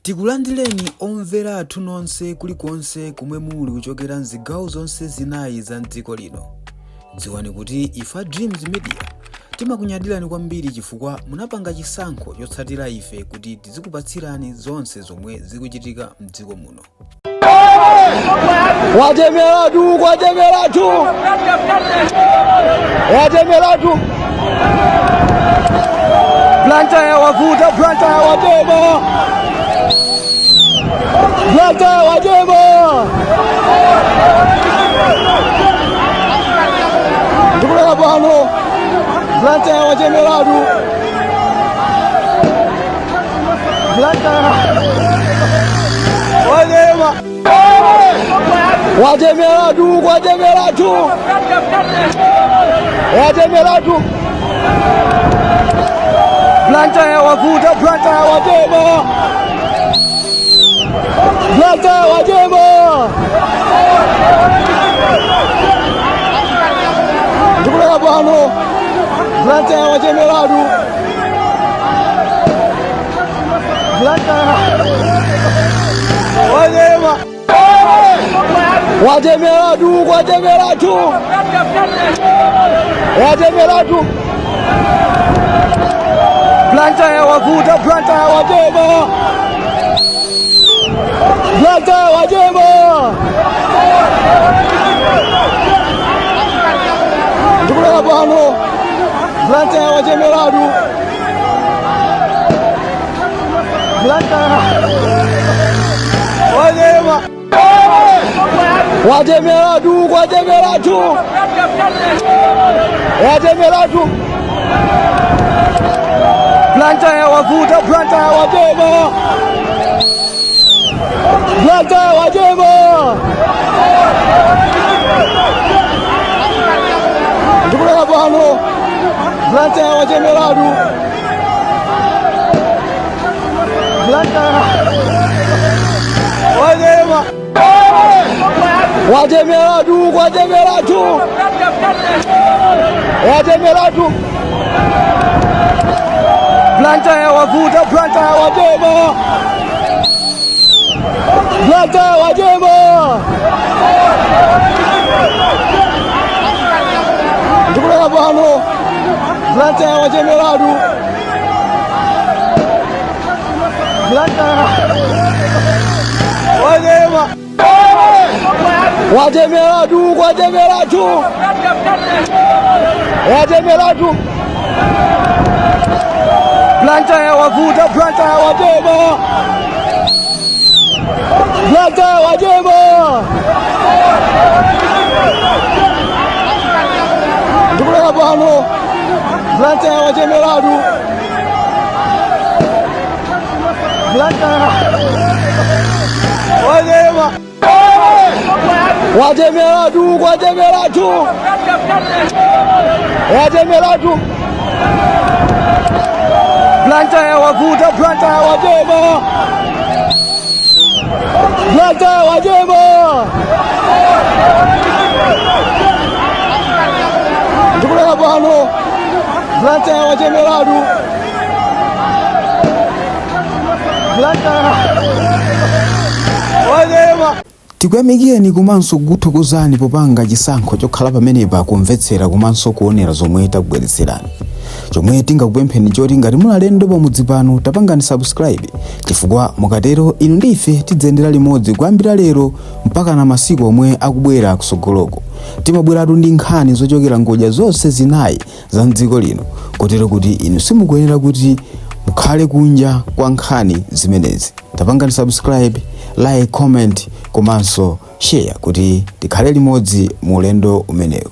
Tikulandireni omvera athu nonse kulikonse komwe muli kuchokera mzigawo zonse zinayi za mdziko lino. Dziwani kuti ife a Dreams Media timakunyadirani kwambiri chifukwa munapanga chisankho chotsatira ife kuti tizikupatsirani zonse zomwe zikuchitika mdziko muno. Wachemeratu, kwachemeratu, wachemeratu. Blantyre wavuta, Blantyre wachema, Blantyre wachema. Ndikunena pano, Blantyre wachemeratu. Blantyre wachema, wachemeratu, kwachemeratu, wachemeratu. Blantyre wavuta, Blantyre wachema, Blantyre wachema. Ndikunena pano, Blantyre wachemeratu. Blantyre wachema, wachemeratu, kwachemeratu, wachemeratu. Blantyre wavuta, Blantyre wachema, Blantyre wachema. Ndikunena pano, Blantyre wachemeratu. Blantyre wachema, wachemeratu, kwachemeratu, wachemeratu. Blantyre wavuta, Blantyre wachema, Blantyre wachema. Ndikunena pano, Blantyre wachemeratu. Blantyre wachema, wachemeratu, kwachemeratu, wachemeratu. Blantyre wavuta, Blantyre wachema, Blantyre wachema. Ndikunena pano, Blantyre wachemeratu. Blantyre wachema, wachemeratu, kwachemeratu, wachemeratu. Blantyre wavuta, Blantyre wachema, Blantyre wachema. Ndikunena pano, Blantyre wachemeratu. Blantyre wachema, wachemeratu, kwachemeratu, wachemeratu. Blantyre wavuta, Blantyre wachema, Blantyre wachema. Ndikunena pano, Blantyre wachemeratu. Blantyre wachema. Tikuyamikeni komanso kukuthokozani popanga chisankho chokhala pamenepa kumvetsera komanso kuonera zomwe takubweretserani. Chomwe tingakupempheni choti ngati muli alendo pamudzi pano, tapangani subscribe, chifukwa mukatero inu ndi ife tidzayendera limodzi kuyambira lero mpaka na masiku omwe akubwera kusogoloko. Timabweratu ndi nkhani zochokera ngodya zonse zinayi za mdziko lino, kotero kuti inu simukuyenera kuti mukhale kunja kwa nkhani zimenezi. Tapangani subscribe, like, comment komanso share kuti tikhale limodzi mu ulendo umenewu.